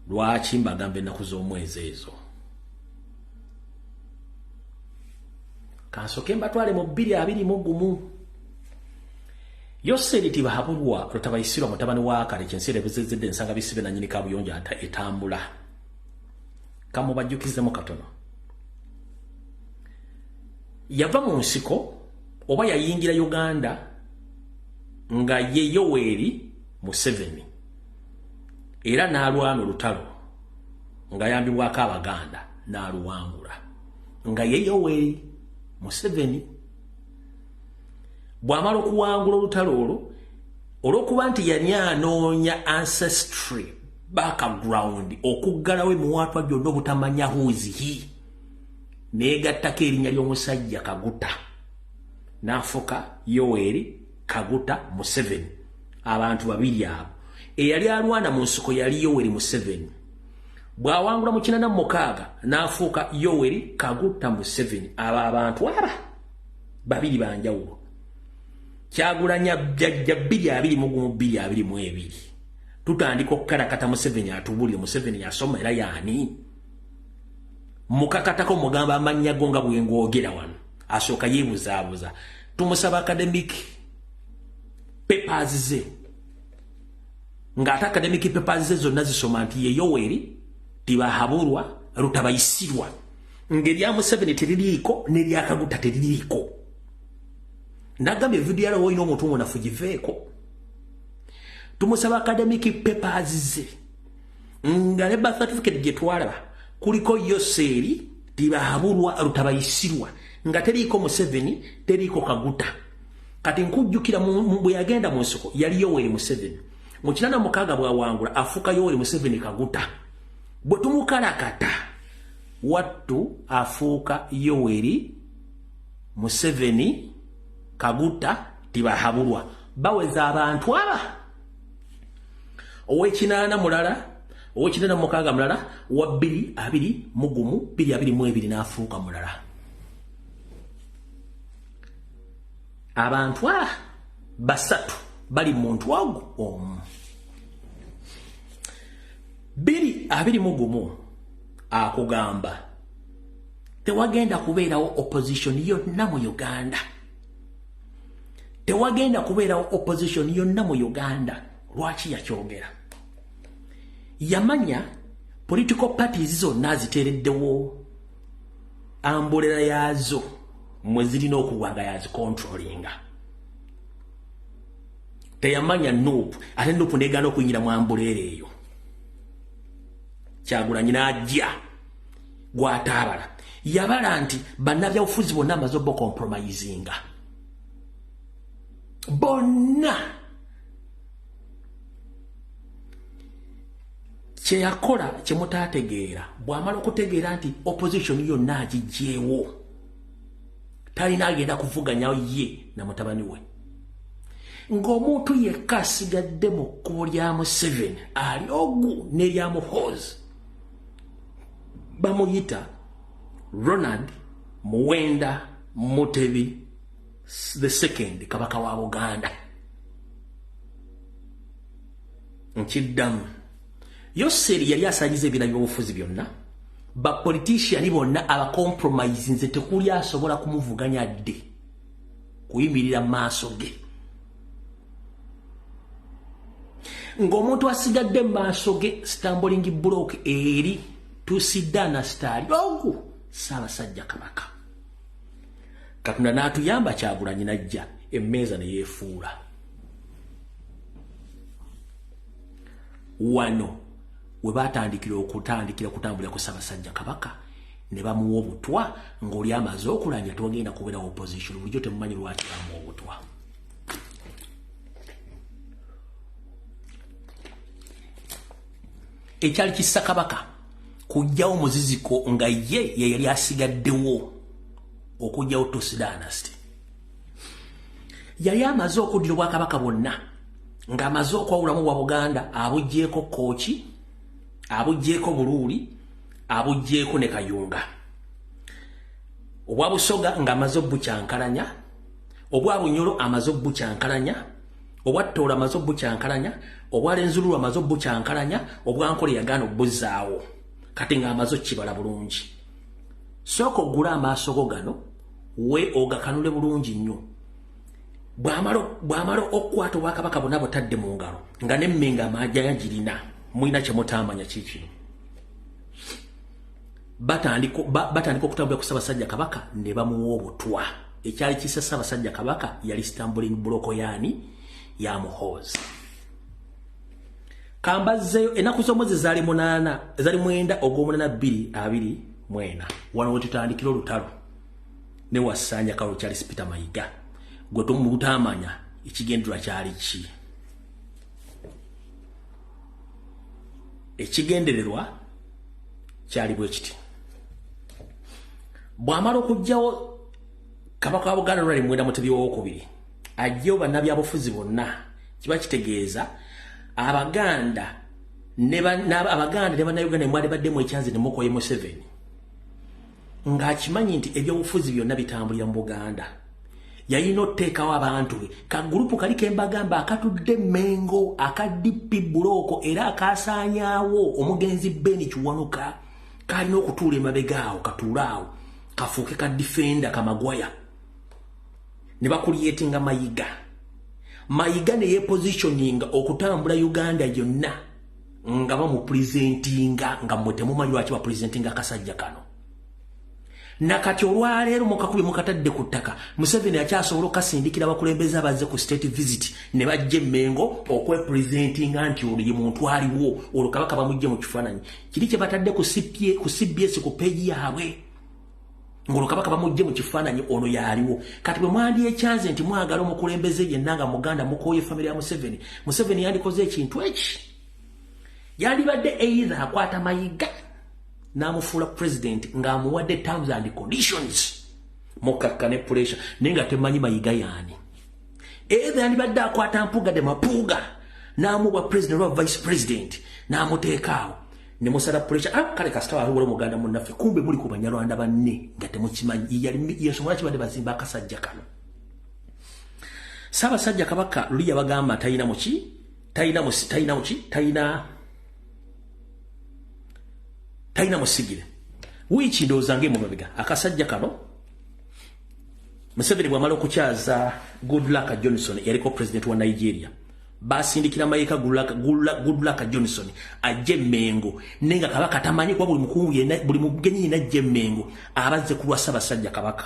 Lwaki mbagamba ennaku z'omwezi ezo? Kansooke mbatwale mu 2021. Yoseri Tibahabulwa Rutabayisirwa mutabani wa Kale kyensere buzezedde ensanga bisibe na nnyini kabuyonjo etambula. Kamubajjukizemu katono. Yava mu nsiko oba yayingira Uganda nga ye Yoweri Museveni era n'alwana olutalo ng'ayambibwako Abaganda n'aluwangula nga ye Yoweri Museveni. Bw'amala okuwangula olutalo olwo, olw'okuba nti yali anoonya ancestry background okuggalawo emiwaatwa gyonna obutamanya who's he, neegattako erinnya ly'omusajja Kaguta n'afuka Yoweri Kaguta Museveni. Abantu babiri abo, eyali alwana mu nsiko yali Yoweri Museveni, bw'awangula mu 86 n'afuuka Yoweri Kaguta Museveni. Abo abantu aba babiri banjawulo. Kyagulanya jjajja 2021 2022 tutandika okukalakata Museveni atubuulire. Museveni yasoma era yaani mukakatako mugamba amannya go nga bwe ngwogera wano, asooka yeebuzaabuza. Tumusaba academic papers ze, ng'ate academic papers ze zonna zisoma nti ye Yoweri Tibahabulwa Rutabayisirwa, ng'erya Museveni teririiko n'erya Kaguta teririiko. Nagambye vidiyo yalawo olina omuntu omunafu giveeko. Tumusaba academic papers ze, nga ne birth certificate gye twalaba kuliko Yoseeri Tibahabulwa Rutabayisirwa, nga teriiko Museveni, teriiko Kaguta. Kati nkujjukira bwe yagenda mu nsiko yali Yoweri Museveni. Mu 86 bw'awangula afuuka Yoweri Museveni Kaguta. Bwe tumukalakata wattu afuuka Yoweri Museveni Kaguta Tibahabulwa. Baweza abantu aba ow'enkinaana mulala, ow'86 mulala, wa 2021 2022 n'afuuka mulala. Abantu aba basatu bali muntu ogwo omu. 2021 akugamba tewagenda kubeerawo opposition yonna mu Uganda, tewagenda kubeerawo opposition yonna mu Uganda. Lwaki yakyogera? Yamanya political parties zonna ziteereddewo umbrella yaazo mwe zirina okuba nga yazicontrollinga. Teyamanya NUP, ate NUP negaana okuyingira mu umbrella eyo. Kyagulanyi n'ajja gwataabala. Yabala nti bannabyabufuzi bonna amaze obocompromisinga bonna. Kyeyakola kyemutaategeera, bw'amala okutegeera nti opposition yonna agigyewo, talina agenda kuvuganya ye na mutabani we, ng'omuntu yekka asigadde mu kkubo lya Museveni ali ogu n'erya Muhoozi, bamuyita Ronald Muwenda Mutebi the Second, kabaka wa Buganda. Nkiddamu, Yoseri yali asanyiza ebira by'obufuzi byonna, bapolitician bonna abacompromise, nze tekuli asobola kumuvuganya dde kuyimirira mu maaso ge. Ng'omuntu asigadde mu maaso ge, stumbling block eri tusidda sitaali ogu Ssaabasajja Kabaka. Katonda n'atuyamba, Kyagulanyi najja emmeeza ne yeefuula. Wano we batandikira okutandikira okutambulira ku Ssaabasajja Kabaka ne bamuwa obutwa ng'oli amaze okulanya tewagenda kubeera opposition. Bulijjo temumanyi lwaki bamuwa obutwa. Ekyali kissa kabaka kujjawo muziziko nga ye ye yali asigaddewo okujjawo Tutsi dynasty. Yali amaze okuddira obwakabaka bwonna, ng'amaze okwawulamu bwa Buganda, abuggyeko Kooki, abuggyeko Buluuli, abuggyeko ne Kayunga, obwa Busoga ng'amaze obukyankalanya, obwa Bunyolo amaze obukyankalanya. Obwattola amaze obukyankalanya, obwalenzululu amaze obukyankalanya, obwankole yagaana obuzzaawo. Kati ng'amaze okibala bulungi. Sooka oggule amaaso go gano, we ogakanule bulungi nnyo. Bw'amala okukwata obwakabaka bwonna butadde mu ngalo, nga n'emmengo amajja girina, mulina kye mutaamanya kiikino. Batandika okutambulira ku Ssaabasajja Kabaka ne bamuwa obutwa. Ekyali kisa Ssaabasajja Kabaka yali stumbling block yaani ya Muhoozi. Kambazzeeyo ennaku z'omwezi zaali 8, zaali 9 ogw'omunaana 2024. Wano we tutandikira olutalo ne Wasanja Karol Charles Peter Mayiga. Gwe tumutaamanya ekigendererwa kyali ki? Ekigendererwa kyali bwe kiti. Bw'amala okuggyawo Kabaka wa Buganda Ronald Muwenda Mutebi II, aggyewo bannabyabufuzi bonna, kiba kitegeeza Abaganda ne Bannayuganda mwali baddemu ekyanzi ne mukoye Museveni, ng'akimanyi nti ebyobufuzi byonna bitambulira mu Buganda. Yalina oteekawo abantu be. Kagurupu kali ke mbagamba akatudde Mengo, aka DP Buloko, era akasaanyaawo omugenzi Ben Kiwanuka, kalina okutuula emabega awo, katuule awo, kafuuke ka defender kamagwaya. Ne bakuliyetinga Mayiga. Mayiga ne yepositioninga okutambula Uganda yonna nga bamupresentinga, nga mmwe temumanyi lwaki bapresentinga akasajja kano. Nakati olwaleero mukakubi mukatadde ku ttaka, Museveni akyasobola okasindikira abakulembeze abazze ku state visit ne bajja Mengo okwepresentinga nti olwo ye muntu aliwo, olwo Kabaka bamuggye mu kifaananyi. Kiri kye batadde ku CBS ku peegi yaabwe, ng'olwo Kabaka bamuggye mu kifaananyi, ono y'aliwo. Kati bwe mwandyekyanze nti mwagala omukulembeze yenna nga Muganda mukooye famire ya Museveni, Museveni yandikoze ekintu eki. Yandibadde either akwata Mayiga n'amufuula president ng'amuwadde terms and conditions, mukakka ne pressure, naye nga temanyi Mayiga yaani. Either yandibadde akwata Mpuuga de Mapuuga n'amuwa president oba vice president n'amuteeka awo ne musala pressure. Kale kasita waliwo Muganda munnaffe, kumbe muli ku Banyarwanda banne nga temukimanyi. Yensonga lwaki badde bazimba akasajja kano. Ssaabasajja Kabaka luli yabagamba talina muki, talina musigire. Wiiki ndowooza ng'emumabega akasajja kano Museveni bw'amala okukyaza Goodluck Johnson, yaliko president wa Nigeria, basindikira Mayiga Goodluck Johnson ajje Mengo, naye nga Kabaka tamanyi kuba buli mukungu yenna, buli mugenyi yenna ajje Mengo abazze ku lwa Ssaabasajja Kabaka.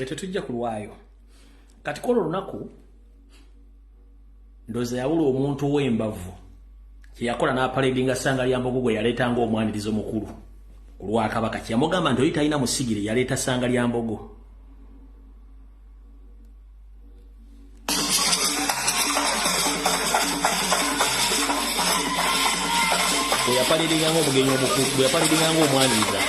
Tetujja kulwayo. Kati kwolwo olunaku ndowooza yawula omuntu ow'embavu kyeyakola n'apaledinga Ssanga lya Mbogo gwe yaleeta ng'omwaniriza omukulu ku lwa Kabaka. Kyeyamugamba nti oli talina musigire, yaleeta Ssanga lya Mbogo. Bwe yapaledinga ng'omugenyi omukulu, bwe yapaledinga ng'omwaniriza.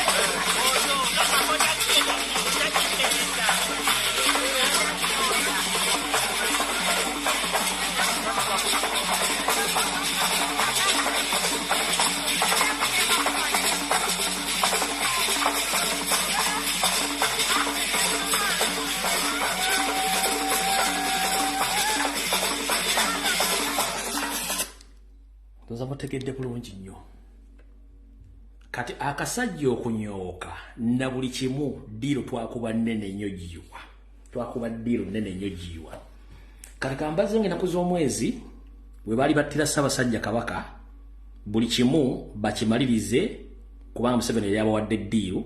Mutegedde bulungi nnyo. Kati akasajja okunyooka na buli kimu ddiiro twakuba nnene nnyo giyiwa. Twakuba ddiiro nnene nnyo giyiwa. Kati kambaze ng'ennaku z'omwezi bwe baali battira Ssaabasajja Kabaka buli kimu bakimalirize kubanga Museveni yali abawadde ddiiro.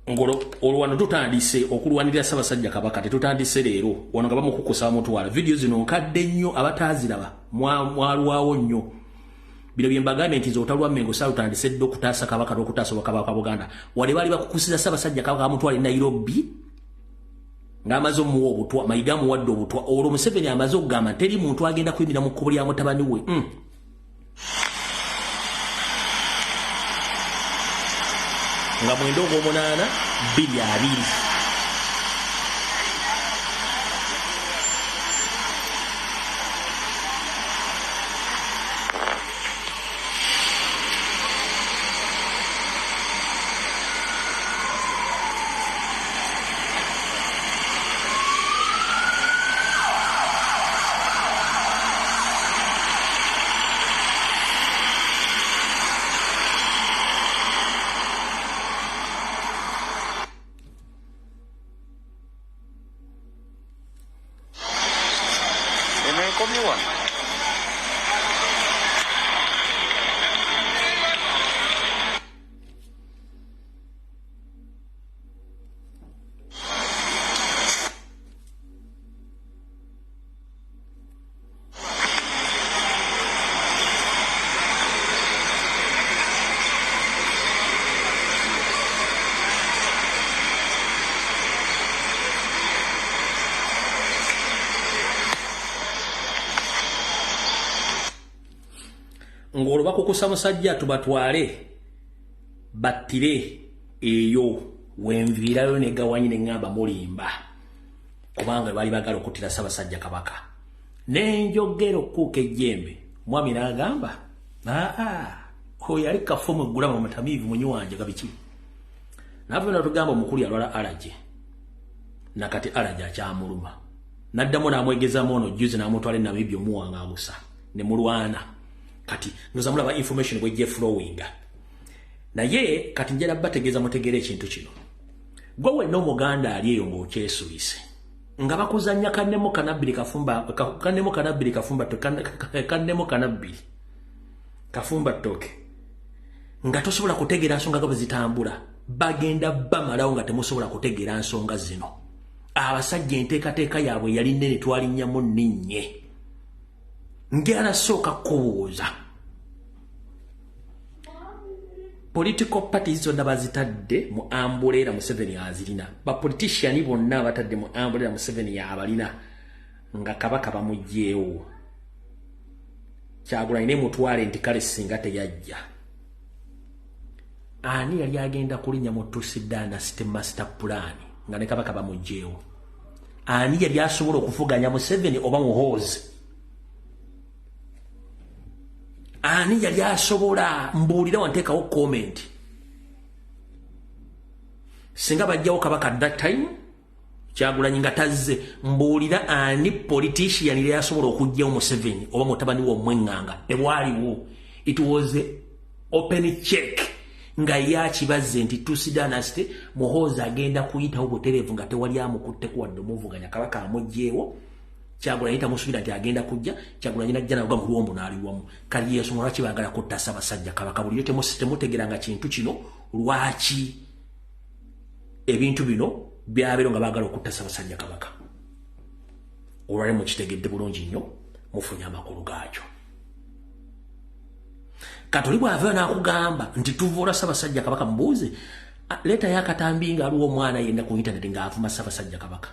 Ng'olwo wano tutandise okulwanirira Ssaabasajja Kabaka, tetutandise leero. Wano nga bamukukusa bamutwala. Vidiyo zino nkadde nnyo, abataaziraba mwalwawo nnyo. Bino bye mbagambye nti nze otalwa Mmengo saalutandise dda okutaasa Kabaka n'okutaasa Obwakabaka bwa Buganda. Wale baali bakukusiza Ssaabasajja Kabaka bamutwala e Nairobi ng'amaze omuwa obutwa, Mayiga amuwadde obutwa. Olwo Museveni amaze okugamba nti teri muntu agenda kuyimira mu kkubo lya mutabani we. Nga 9 ogw'omunaana 2020. Ng'olwo bakukusa musajja tubatwale battire eyo wenviirayo ne gawanyi ne ŋŋamba mulimba kubanga baali baagala okuttira Ssaabasajja Kabaka. Nenjogera okkuuka ejjembe, mwami n'agamba aa oyo yali kafumu eggulama mutamiivu munywi wange gabiki. Nava natugamba omukulu yalwala allergy, nakati allergy akyamuluma. N'addamu n'amwegezaamu ono juzi n'amutwala e Namibia omuwangangusa ne mulwana. Kati ndoza mulaba information bwejje flowinga. Naye kati njala bategeeza mutegeere ekintu kino. Gwe wenna Omuganda ali eyo ng'okyesuubise nga bakuzannya kannemu kanabbiri kafumba kannemu kanabbiri kafumba kannemu kanabbiri kafumba ttooke nga tosobola kutegeera nsonga nga bwe zitambula, bagenda bamalawo nga temusobola kutegeera nsonga zino. Abasajja enteekateeka yaabwe yali nnene, twalinnyamu nninnye. Njala sooka kubuuza, political parties zonna bazitadde mu ambuleera Museveni azirina, ba politician bonna batadde mu ambuleera Museveni yabalina nga Kabaka bamuggyeewo. Kyagulanyi ne mutwale nti kale singa teyajja. Ani yali agenda kulinnya mu Tutsi Dynasty master plan nga ne Kabaka bamuggyeewo? Ani yali asobola okuvuganya Museveni oba Muhoozi? Ani yali asobola? Mbuulira wanteekawo comment. Singa bajjawo Kabaka that time Kyagulanyi nga tazze, mbuulira ani politician yali asobola okuggyawo Museveni oba mutabani we omweŋŋanga? Tewaliwo. It was open check nga yakibazze nti Tutsi Dynasty Muhoozi agenda kuyitawo butereevu nga tewali amukutteko wadde omuvuganya. Kabaka amuggyeewo, Kyagulanyi tamusuubira nti agenda kujja. Kyagulanyi najja nagwa mu lwombo n'aliwamu. Kali yensonga lwaki baagala kutta Ssaabasajja Kabaka. Bulijjo temutegeranga kintu kino lwaki Ebintu bino byabeero nga baagala okutta Ssaabasajja Kabaka. Olwale mukitegedde bulungi nnyo, mufunye amakulu gaakyo. Katoli bw'ava n'akugamba nti tuvoola Ssaabasajja Kabaka, mubuuze leetayo akatambi ng'aliwo omwana yenna ku intaneti ng'avuma Ssaabasajja Kabaka.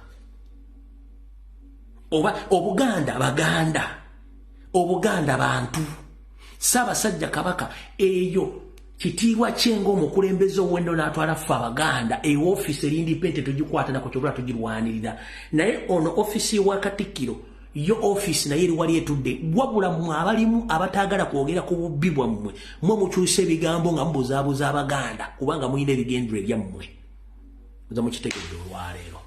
Oba Obuganda Baganda, Obuganda bantu, Ssaabasajja Kabaka eyo kitiibwa kye ng'omukulembeze ow'ennono n'atwala ffe Abaganda, eyo ofiisi eri independent tugikwata nako kyobula tugirwanirira. Naye ono ofiisi wa Katikkiro yo ofiisi naye eri wali etudde, wabula mmwe abalimu abataagala kwogera ku bubbi bwammwe, mmwe mukyusa ebigambo nga mubuzaabuza Abaganda kubanga mulina ebigendero ebyammwe. Nze mukitegedde olwaleero.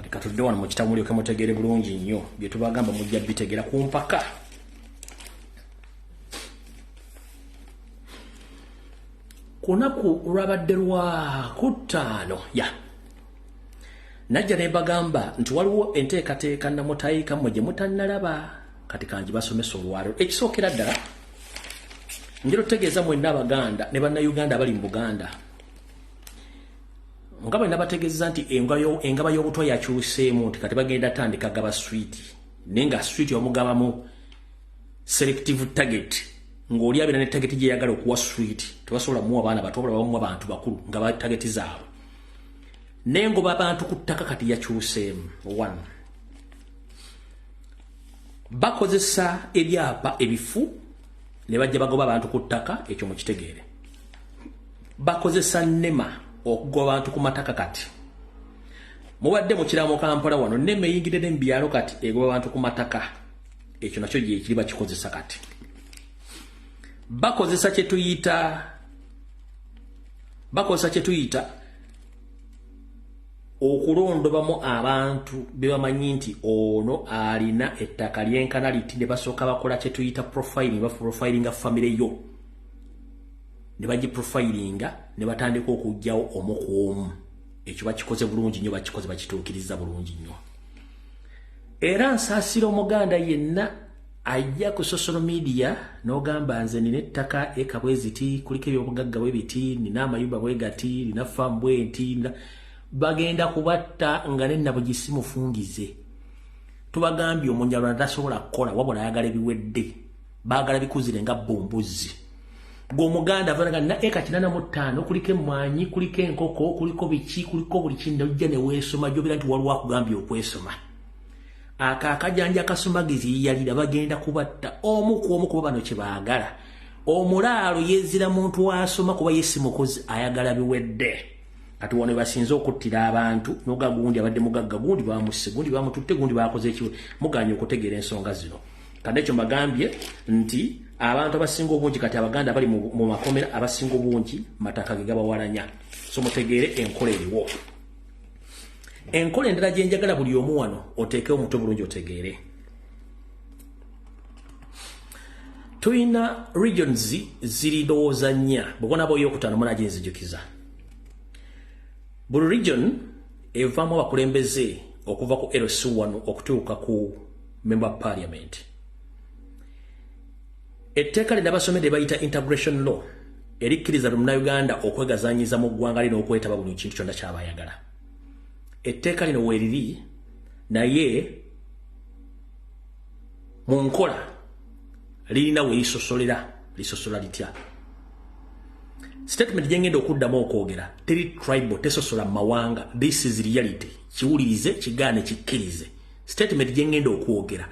Katudde wano mu kitabo mulyoke mutegeere bulungi nnyo bye tubagamba, mujja bitegera ku mpaka. Ku lunaku olwabadde lwa kutaano ya najja ne mbagamba nti waliwo enteekateeka namutayiika mmwe gye mutannalaba, kati kangi basomesa olwaleero. Ekisookera ddala njagala okutegeeza mwenna Abaganda ne Bannayuganda abali mu Buganda, nga bwe nabategeeza nti engaba y'obutwa yakyuseemu, nti kati bagenda tandika gaba switi, naye nga switi bamugabamu selective target, ng'oli abeera ne target gye yagala okuwa switi. Tebasobola muwa baana bato, wabula bamuwa bantu bakulu nga ba target zaabwe. N'engoba abantu ku ttaka kati yakyuseemu. One, bakozesa ebyapa ebifu ne bajja bagoba abantu ku ttaka, ekyo mukitegeere. Bakozesa NEMA okugoba abantu ku mataka. Kati mubadde mu kiramo Kampala wano, NEMA eyingidde ne mu byalo, kati egoba abantu ku mataka, ekyo nakyo gye kiri bakikozesa. Kati bakozesa kye tuyita okulondobamu abantu be bamanyi nti ono alina ettaka lyenkana liti, ne basooka bakola kye tuyita profiling, baprofilinga famire yo ne bagiprofilinga ne batandika okuggyawo omu ku omu. Ekyo bakikoze bulungi nnyo, bakikoze bakituukiriza bulungi nnyo. Era nsaasira Omuganda yenna ajja ku social media n'ogamba nze nina ettaka eka bwe ziti, kuliko ebyobugagga bwe biti, nina amayumba bwe gati, nina faamu bwe nti, bagenda kubatta nga ne si mufungize. Tubagambye Omunyarwanda tasobola kukola, wabula ayagala ebiwedde, baagala bikuzire nga bumbuzi. Gwe Omuganda avanaga na eka 85, kuliko emmwanyi, kuliko enkoko, kuliko biki, kuliko buli kintu, ojja ne weesoma gy'obeera nti waliwo akugambye okwesoma. Ako akajanja akasumagizi yalira, bagenda kubatta omu ku omu, kuba bano kye baagala. Omulaalo yeezira muntu wasoma kuba ye si mukozi, ayagala biwedde. Kati wano basinze okuttira abantu, noga gundi abadde mugagga, gundi bamusse, gundi bamututte, gundi bakoze ekiwe, muganye okutegeera ensonga zino. Kati ekyo mbagambye nti abantu abasinga obungi kati Abaganda bali mu makomera, abasinga obungi mataka ge gabawalanya. So mutegeere enkola eriwo. Enkola endala gye njagala buli omu wano oteekewo omutwe bulungi otegeere. Tulina regions ziri ndowooza nnya, bw'obona eyokutaano munaaginzijukiza. Buli region evaamu abakulembeze okuva ku LC1 okutuuka ku member parliament. Etteeka lye nabasomedde bayita integration law, erikkiriza buli Munnayuganda okwegazanyiza mu ggwanga lino, okwetaba buli kintu kyonna ky'aba ayagala. Etteeka lino weeriri, naye mu nkola lirina we lisosolera. Lisosola litya? Statement gye ngenda okuddamu okwogera teri tribal, tesosola mawanga. This is reality. Kiwulirize, kigaane, kikkirize. Statement gye ngenda okwogera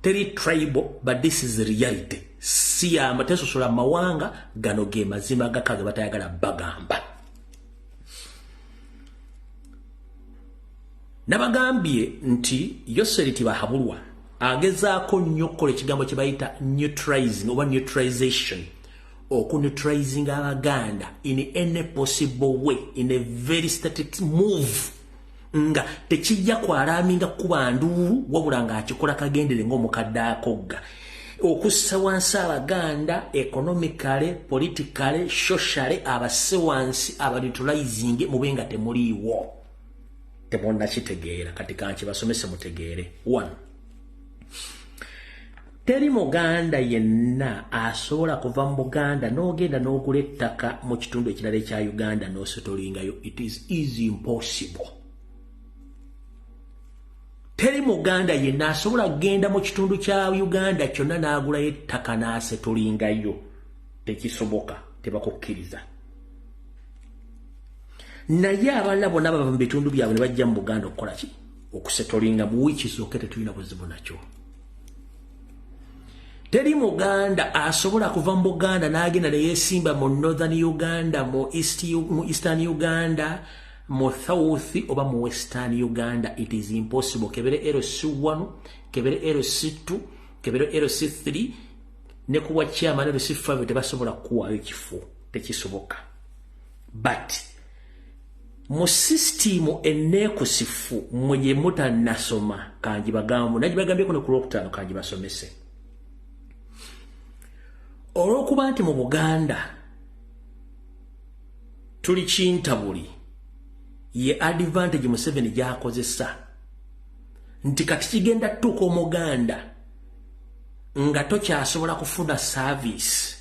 teri tribal, but this is reality. Si yamba, tesosola mawanga. Gano ge mazima gaka ge batayagala bagamba. Nabagambye nti Yoseri Tibahabulwa agezaako nnyo okukola ekigambo kye bayita neutralizing oba neutralization, okuneutralizing Abaganda in any possible way, in a very static move, nga tekijja kwalaaminga kuba nduulu, wabula ng'akikola kagendere ng'omukadde akogga. Okussa wansi Abaganda economically, politically, socially, abasse wansi, abaneutralizing, mube nga temuliiwo. Temunnakitegeera. Kati kanki basomese mutegeere. One, teri Muganda yenna asobola kuva mu Buganda n'ogenda n'ogula ettaka mu kitundu ekirala ekya Uganda n'osettlingayo. It is easy impossible. Teri Muganda yenna asobola kugenda mu kitundu kya Uganda kyonna n'agulayo ettaka n'asettlingayo. Tekisoboka, tebakukkiriza. Naye abalala bonna bava mu bitundu byabwe ne bajja mu Buganda okukola ki? Okusettlinga mu wiiki zokka, tetulina buzibu nakyo. Teri Muganda asobola kuva mu Buganda n'agenda ne yeesimba mu Northern Uganda, mu Eastern Uganda, mu South oba mu Western Uganda. It is impossible. Kebere LC1, kebere LC2, kebere LC3, ne kuwa chairman LC5, tebasobola kukuwaayo kifo, tekisoboka. But mu sisitimu enneekusifu mwe gye mutannasoma, kangi bagambo nagibagambyeko ne ku Lwokutaano, kangi basomese. Olw'okuba nti mu Buganda tuli kintabuli, ye advantage Museveni gy'akozesa nti kati kigenda tutuuka Omuganda nga tokyasobola kufuna service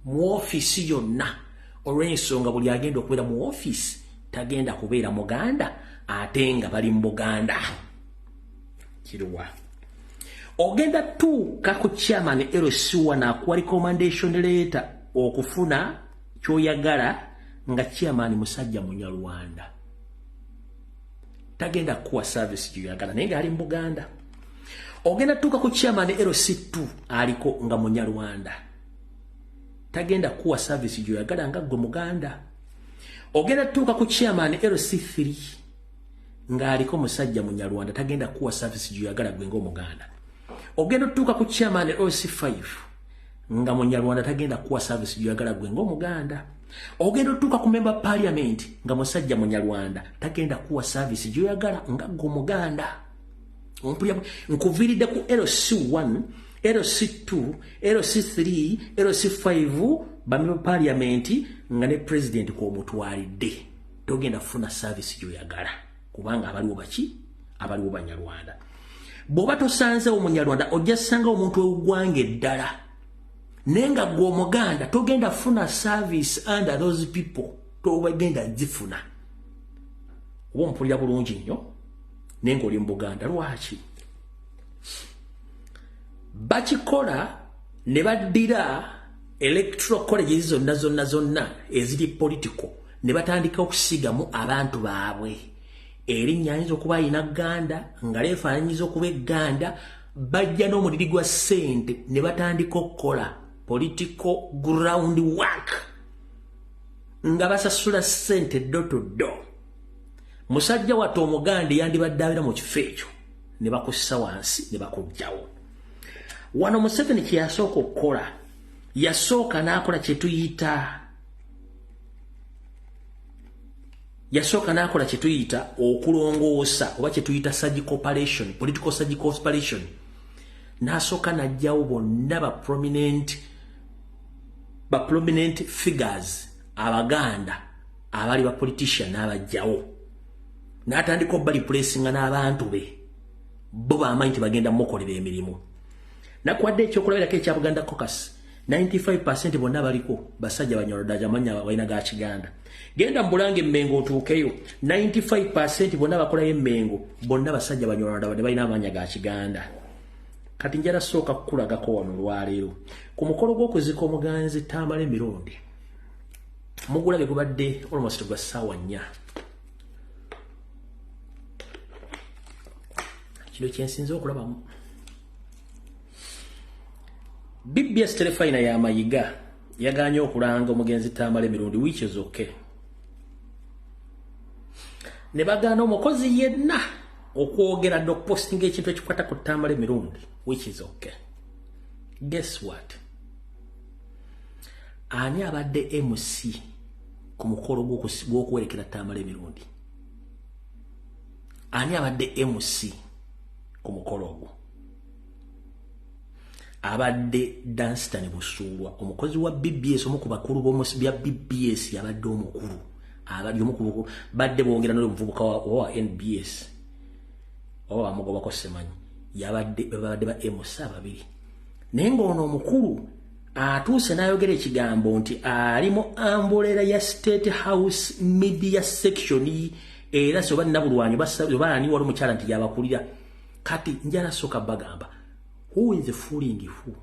mu ofiisi yonna, olw'ensonga buli agenda okubeera mu ofiisi tagenda kubeera Muganda, ate nga bali mu Buganda. Kiruwa? Ogenda tuuka ku chairman LC1 akuwa recommendation letter okufuna kyoyagala, nga chairman musajja Munyarwanda, tagenda kuwa service gyoyagala, naye ngaali mu Buganda. Ogenda tuuka ku chairman LC2 aliko nga Munyarwanda, tagenda kuwa service gyoyagala nga gwe Muganda. Ogenda tuuka ku chairman LC3 ng'aliko musajja Munyarwanda, tagenda kuwa service gyoyagala gwe ng'Omuganda. Ogenda otuuka ku chairman LC5 nga Munyarwanda, tagenda kuwa service gyoyagala gwe ng'Omuganda. Ogenda otuuka ku member parliament nga musajja Munyarwanda, tagenda kuwa service gyoyagala nga gwe Omuganda. Nkuviiridde ku LC1, LC2, LC3, LC5, bamember parliament, nga ne president kwomutwalidde, togenda kufuna service gyoyagala kubanga abaliwo baki? Abaliwo Banyarwanda. Bw'oba tosanzewo Munyarwanda, ojja sanga omuntu ow'eggwanga eddala, naye nga gwe Omuganda togenda funa service under those people, tobagenda zifuna. Oba ompulira bulungi nnyo? Naye ng'oli mu Buganda. Lwaki bakikola? Ne baddira electoral colleges zonna zonna zonna eziri political ne batandika okusigamu abantu baabwe. Erinnya ayinza okuba ayina Ganda, nga leefaananyiza okuba egganda. Bajja n'omuliri gwa ssente ne batandika okukola political ground work nga basasula ssente door to door. Musajja wattu Omuganda yandibadde abeera mu kifo ekyo, ne bakussa wansi ne bakuggyawo. Wano Museveni kye yasooka okukola, yasooka n'akola kye tuyita okulongoosa oba kye tuyita surgical operation, political surgical operation. N'asooka n'aggyawo bonna ba prominent figures Abaganda abali ba politician, n'abajjawo n'atandika obba replacinga n'abantu be bo bamanyi nti bagenda mukolera emirimu. Nakwadde ekyokulabirako ekya Buganda Caucus, 95% bonna baliko basajja Banyarwanda, amanya balina ga Kiganda. Genda mu Bulange, Emmengo, otuukeyo, 95% bonna bakolayo Emmengo bonna basajja Banyarwanda, badde balina amanya ga Kiganda. Kati njala sooka kukulagako wano olwaleero ku mukolo gw'okuzika omuganzi Tamale Emirundi. Mugulabe, gubadde almost gwa ssaawa 4. Kino kyensinze okulabamu, BBS Terefayina ya Mayiga yaganye okulanga omugenzi Tamale Emirundi, which is okay. Ne bagaana omukozi yenna okwogera n'okupostinga ekintu ekikwata ku Tamale Emirundi, which is okay. Guess what? Ani abadde MC ku mukolo gw'okuwerekera Tamale Emirundi? Ani abadde MC ku mukolo ogwo? Abadde Danstan Busuulwa, omukozi wa BBS, omu ku bakulu bya BBS, yabadde omukulu. Abadde omukulu badde bongera n'omuvubuka wa NBS oba bamugobako semanyi, yabadde babadde ba MC ababiri. Naye ng'ono omukulu atuuse n'ayogera ekigambo nti ali mu ambuleera ya State House Media Section, era si oba Nabulwanyi oba ani wali omukyala nti yabakulira. Kati njala sooka bagamba, who is fooling who?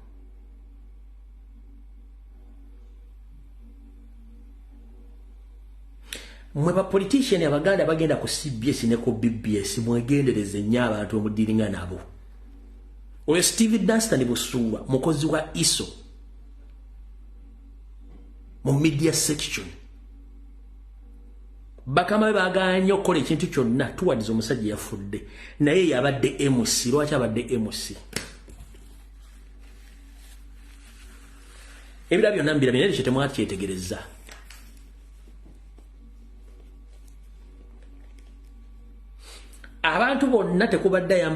Mwe ba politician abaganda bagenda ku CBS ne ku BBS, mwegendereze nnyo abantu omudiringa nabo. Oyo Steve Danstan Busuulwa mukozi wa ISO mu media section. Bakama be bagaanye okukola ekintu kyonna tuwadiza omusajja yafudde, naye yabadde MC. Lwaki abadde MC? Ebira byonna mbirabye, naye ekyo temwakyetegereza. Abantu bonna tekubadde ayambadde